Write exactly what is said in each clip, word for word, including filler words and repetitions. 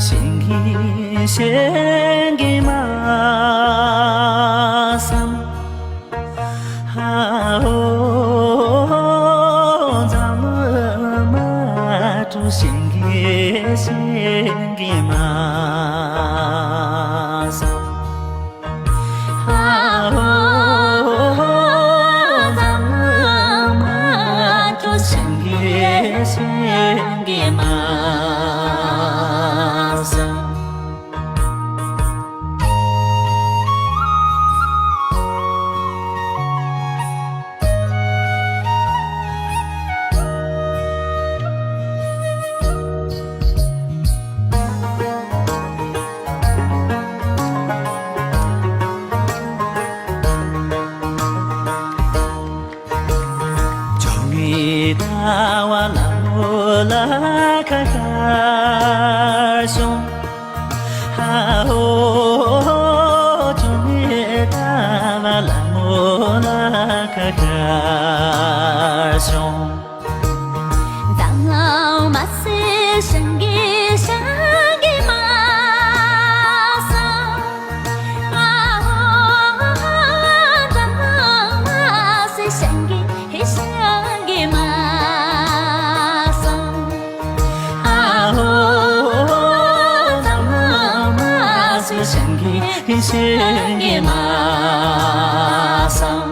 གཞན་གྱིས་གཞན་གྱིས་མ་བསམ། ཨ་ཧོ། འཛམ་བུ་མ་གྲུ་གཞན་གྱིས་གཞན་གྱིས་མ་བསམ། ཨ་ཧོ། འཛམ་བུ་མ་གྲུ་གཞན་གྱིས་གཞན་གྱིས་མ་བསམ། བཅོ་ལྔའི་ཟླ་བ་ལྷ་མོ་ལ་ཁ་ཤར་སོང་། ཨ་ཧོ། བཅོ་ལྔའི་ཟླ་བ་ལྷ་མོ་ལ་ཁ་ཤར་སོང་། འཛམ་གླིང་མ་ཟེར་གཞན་གྱིས་གཞན་གྱིས་མ་བསམ། ཨ་ཧོ། འཛམ་གླིང་མ་ཟེར་གཞན་གྱིས་གཞན་གྱིས་མ་བསམ། ཨ་ཧོ། འཛམ་གླིང་མ་ཟེར་གཞན་གྱིས་གཞན་གྱིས་མ་བསམ།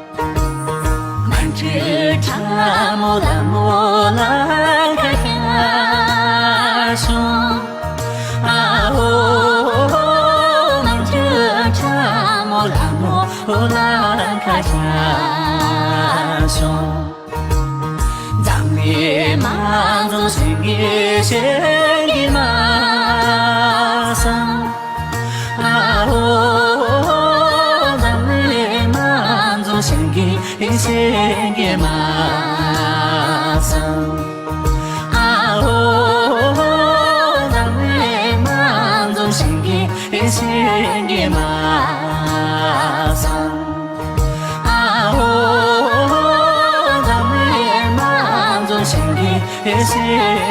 མ་འདྲེས་ཁྲ་མོ་ལྷ་མོ་ལ་ཁ་ཤར་སོང་། ཨ་ཧོ། མ་འདྲེས་ཁྲ་མོ་ལྷ་མོ་ལ་ཁ་ཤར་སོང་། འཛམ་གླིང་མ་འཛོམས་གཞན་གྱིས་གཞན་གྱིས་མ་བསམ། ཨ་ཧོ། འཛམ་གླིང་མ་འཛོམས་གཞན་གྱིས་གཞན་གྱིས་མ་བསམ། ཨ་ཧོ། འཛམ་གླིང་མ་འཛོམས་གཞན་གྱིས་གཞན་གྱིས་མ་བསམ། ཨ་ཧོ། འཛམ་གླིང་མ་འཛོམས་གཞན་གྱིས་གཞན་